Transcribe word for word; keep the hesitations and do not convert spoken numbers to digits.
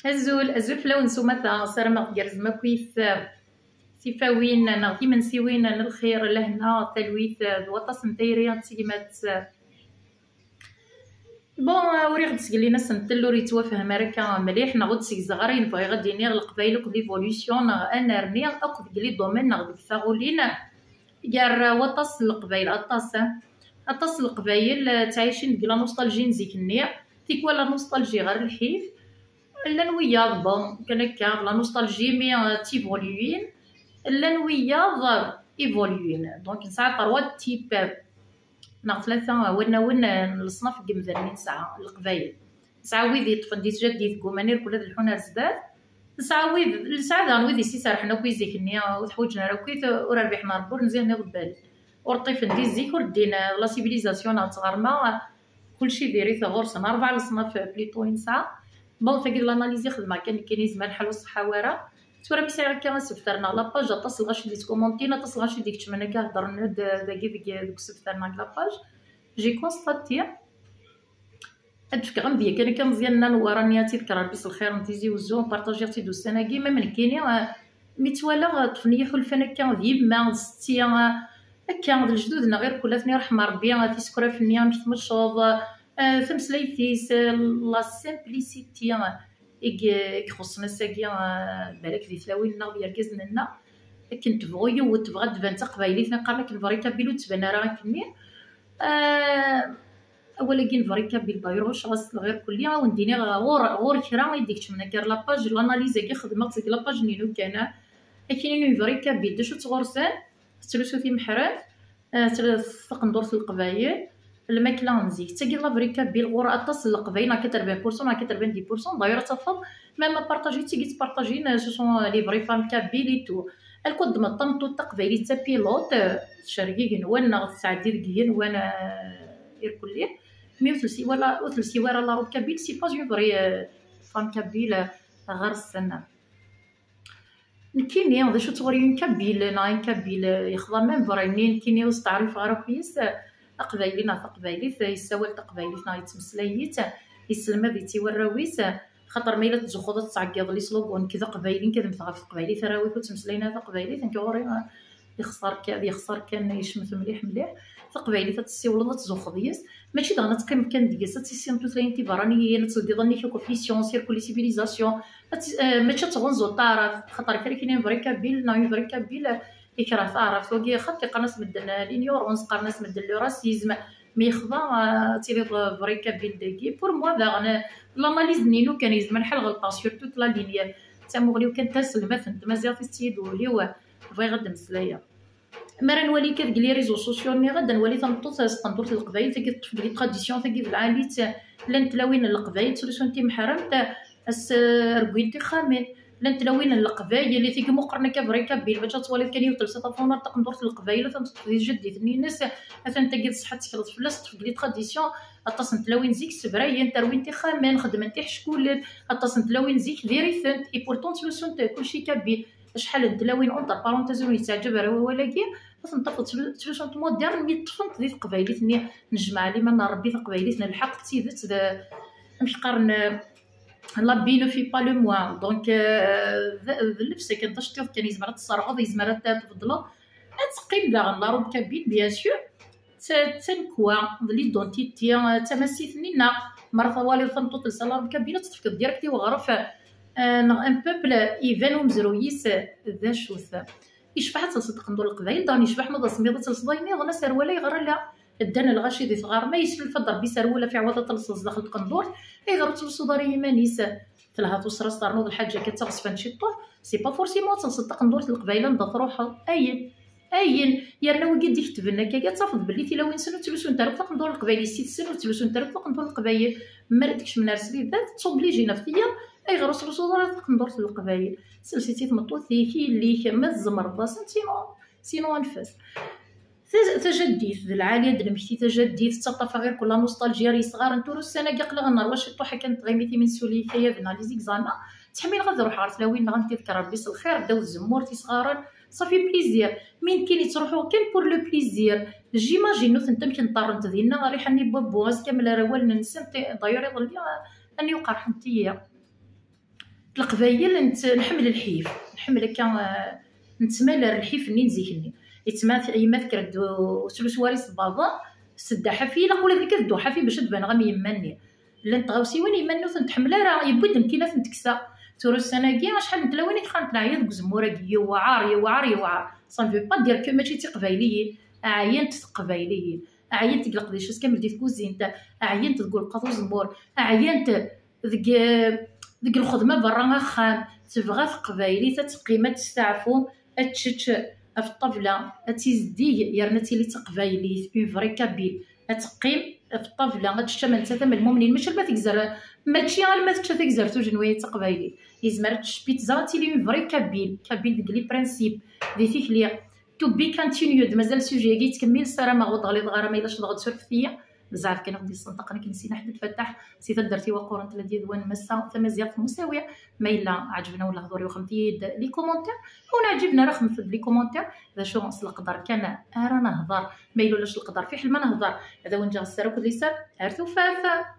Azul, azul fell-awen s umata, ssarameɣ tgerrzem akkit tifawin neɣ timensiwin n lxir, lehna, talwit d waṭas n tayri d tegmat. Bon, uriɣ-d seg linasen n tel ur yettwafham ara akka mliḥ, neɣ ur d-segzeɣ ara ayen bɣiɣ ad d-iniɣ, Leqbayel akked l'évolution, neɣ ad nerni akk deg les domaines neɣ deg taɣulin gar waṭas n Leqbayel, aṭas, aṭas n Leqbayel ttɛicin deg la nostalgie n zik-nni, tikwal la nostalgie ɣer lḥif. Llan wiyaḍ, bon, kan akka, la nostalgie, mi, euh, ttivoluyin. Llan wiyaḍ, euh, évoluyin. Donc, nesɛa trois types, neɣ tlata wannawen, euh, n leṣnaf n yimdanen i nesɛa, Leqbayel. Nesɛa wid yeṭṭfen di tjaddit deg umanir kul ad lḥun ar zdat. Nesɛa wid, nesɛa daɣen wid i s-iserḥen akk i zik-nni, ur teḥwaǧen ara akk, ur rbiḥen Rebbi, ur nzihen iḍebbalen. Ur ṭṭifen di zik, ur ddin, euh, la civilisation neɣ ttɣerma, kulci diri-t ɣur-sen, rebɛa leṣnaf plutôt i nesɛa. Bon, tagi d l'analyse i xedmeɣ kan nekkini, yezmer lḥal ur ṣeḥḥa wara. Tura mi sɛiɣ akka asebter neɣ la page, aṭas n lɣaci d-yettkumuntin, aṭas n lɣaci d-ikeččmen akka heddren-d dagi deg, deg usebter neɣ deg la page. J'ai constaté, ad d-fkeɣ amedya kan akka, Meẓyan nna Newwara-nni, ad tt-id-kker Rebbi s lxir n Tizi Wezzu, partajiɣ-tt-id ussan-agi, même nekkini, euh, mi ttwalaɣ, euh, ṭṭfen-iyi iḥulfan akka d yemma, d setti, euh, akka d lejdud-nneɣ irkul, ad ten-iṛḥem Rebbi, euh, tiskraf-nni, amek tmecceḍ, euh, tameslayt-is, euh, la simplicité, euh, i i ixuṣṣen ass-agi, euh, balak di tlawin-nneɣ d yergazen-nneɣ, akken tebɣu yiwet, tebɣa ad d-tban d taqbaylit, neɣ qqaren akken bɣa kabyle ur d-tban ara akkenni. Euh, awal-agi n bɣa kabyle, d'ailleurs, ɣucceɣ-as lɣir kulli, ad wen-d-iniɣ ɣur, ɣur kra i d-ikeččmen akka ar la page, l'analyse-agi xedmeɣ-tt deg la page-nni kan, akken i bɣa kabyle, d acu-tt ɣur-sen, tettlusu timeḥremt, euh, taqendurt n Leqbayel, lmakla n zik. Tagi la vraie kabyle, ɣur aṭas n Leqbayel, neɣ quatre-vingts pour cent, neɣ quatre-vingt-dix pour cent. D'ailleurs, ad tafeḍ, même partager, tagi ttpartager, euh, ce sont, euh, les vraies femmes kabyles et tout. Alku ad d-tmeṭṭ tameṭṭut taqbaylit d tapilote, euh, tcerreg igenwan, neɣ tesɛeddi deg igenwan, euh, irkelli. Mais ur telsi wala, ur telsi wara la robe kabyle, c'est pas une vraie, euh, femme kabyle, euh, ɣer ssin. Nekkini, d acu-tt ɣur-i une kabyle neɣ un kabyle yexḍa même vrai-nni, nekkini ur steɛrifeɣ ara akk yis, aqbayli neɣ taqbaylit, yessawal taqbaylit neɣ yettmeslay-itt, yesselmad-itt i warraw-is, xaṭer ma yella tettzuxxuḍ ad tettɛeggiḍ les slogans, nekk d aqbayli, nekk ad mmteɣ ɣef teqbaylit, arraw-ik ur ttmeslayen ara taqbaylit, nekk ɣur-i, ah, yexṣer kan, yexṣer kan, yecmet mliḥ mliḥ. Taqbaylit ad tessiwleḍ, ad tzuxxeḍ yis. Mačči daɣen ad teqqimeḍ kan deg-s, ad tissineḍ tutlayin tiberraniyin, ad teldiḍ allen-ik akk ɣef les sciences, irkul les civilisations, ad tis-, eh, mačči ad tɣunzuḍ taɛrabt, xaṭer kra kini une vraie kabyle neɣ une vraie kabyle, ikreh taɛrabt. Wagi xaṭi qqaren-as medden, eh, l'ignorance, qqaren-as medden le racisme, mi yexḍa, eh, ad tiliḍ, eh, vraie kabyle dagi. Pour moi daɣen, eh, l'analyse-nni-inu kan yezmer lḥal ɣelṭeɣ sur toute la ligne. D tamuɣli-w kan taselmadt n tmaziɣt i s-tt-yid wul-iw, eh, bɣiɣ ad d-mmeslayeɣ. Mi ara nwali akka deg les réseaux sociaux-nni, ad nwali tameṭṭut s tqendurt n Leqbayel, tagi teṭṭef deg tradition, tagi d lɛali-tt, llant tlawin n Leqbayel ttlusunt timeḥremt, ass, rewwin tixxamin, llant tlawin n Leqbayel, i tigi meqqren akka vraie kabyle, bac ad twaliḍ kan yiwet telsa tafunart taqendurt n Leqbayel, atan teṭṭef di tjaddit-nni-ines, atan tagi d ṣṣeḥḥa tettekleḍ fell-as, teṭṭef deg les traditions, aṭas n tlawin zik ssebrayen, rewwin tixxamin, xeddment iḥeckulen, aṭas n tlawin zik diri-tent, et pourtant ttlusunt kulci kabyle. Acḥal n tlawin, entre parenthèses, ur yi-yettaɛǧab ara wawal-agi, ad ten-tafeḍ ttlu-, ttlusunt moderne, mi ṭṭfent di teqbaylit-nni, nejmeɛ liman n Rebbi, taqbaylit n lḥeqq, d tidet, d, amek qqaren, euh, l'habit ne fait pas le moine. Donc, euh, d, d llebsa kan, d aceṭṭiḍ kan, yezmer ad t-tesserɣeḍ, yezmer ad t-, tbeddleḍ. Ad teqqim daɣen la robe kabyle, bien sûr. D ta-, d tanekwa, d l'identité, d tamasit-nni-nneɣ. Mi ara twaliḍ tameṭṭut telsa la robe kabyle, ad tt-tefkeḍ direct i weɣref, eh, neɣ un peuple, iban umezruy-is, eh, d acu-t. Yecbeḥ ad telseḍ taqendurt n Leqbayel, daɣen yecbeḥ ma d asemmiḍ ad telseḍ ayen nniḍen, aserwal, ayɣer ala? Ddan lɣaci di tɣerma, yesnulfa-d Rebbi iserwul, ɣef iɛawed ad telseḍ zdaxel tqendurt, ayɣer ur telseḍ ara i yiman-is? Telha tusra-s, ternuḍ lḥaǧa akka d taɣezfant ciṭuḥ, c'est pas forcément ad telseḍ taqendurt n Leqbayel anda truḥeḍ. Ayen, ayen, yerna wigi d-iketben akka, ad tafeḍ belli tilawin-nsen ur ttlusunt ara taqendurt n Leqbayel, yessi-tsen ur ttlusunt ara taqendurt n Leqbayel. Mi ara d-kecmen ar srid, ttoblijin ɣef tiyaḍ, ayɣer ur tlusuḍ ara taqendurt n Leqbayel? Sels-itt i tmeṭṭut-ik, i yelli-k, ma tzemreḍ-asen, sinon, sinon anef-as. Taj-, tajaddit d lɛali, ad d-nemmekti tajaddit, ttaṭṭafeɣ irkul la nostalgie ar yesɣaren, tura ussan-agi aql-aɣ nerwa ciṭuḥ akken n tɣimit i mensul i yikayaden neɣ les examens. Ttḥemmileɣ ad ruḥeɣ ɣer tlawin-nneɣ ad ten-id-kker Rebbi s lxir, ddaw tzemmurt, isɣaren, ça fait plaisir. Mi nekkini ttruḥuɣ kan pour le plaisir, j'imagine nutenti amek nṭerrent dinna, rriḥa-nni n wabbu, ass kamel ar awalen-nsent, d'ailleurs iḍelli, ah, anni uqerḥent-iyi. Leqbayel nḥemmel lḥif, nḥemmel akka nettmalar lḥif-nni n zik-nni. Yemma tekker-d s luswar isebbaḍen, tedda ḥafi, ilaq ula d nekk ad dduɣ ḥafi bac ad d-baneɣ am yemma-nni. Llant tɣawsiwin yemma-nni ur tent-tḥemmel ara, yewwi-d nekkini ad tent-kkseɣ. Tura ussan-agi acḥal n tlawin i qqarent neɛya deg uzemmur-agi, yewɛer, yewɛer, yewɛer. Ça ne veut pas dire que mačči d tiqbayliyin. Ɛyant teqbayliyin, ɛyant deg leqdic-is kamel di tkuzint, ɛyant deg ulqaḍ uzemmur, ɛyant deg deg lxedma berra axxam. Tebɣa teqbaylit ad teqqim, ad testeɛfu, ad tečč ɣef ṭṭabla, ad tizdig, yerna ad tili d taqbaylit, une vraie kabyle. Ad teqqim ɣef ṭṭabla, ad tečč am nettat am lmumnin, mačči alma tegzer, mačči alma tečča tagzert ujenwi d taqbaylit. Yezmer ad tečč pizza, ad tili une vraie kabyle, kabyle deg les principes, di tikli. To be continued, mazal sujet-agi yettkemmil, ssarameɣ ur d-ɣliḍeɣ ara, ma yella cedɣ-d surfet-iyi. Bezzaf kan i ɣ-d-yessenṭaqen akken sin aḥed lfataḥ si taddart-iw aquren tladya d wan massa tamaziɣt musawi. Ma yella ɛeǧben-awen lehdur-iw xemt-iyi-d les commentaires, ma ur ɛǧiben ara xemt-d les commentaires. D acu s leqder kan ara nehder, ma yella ulac leqder fiḥel ma nehder. Ad awen-ǧǧeɣ sser akked liser, ar tufat.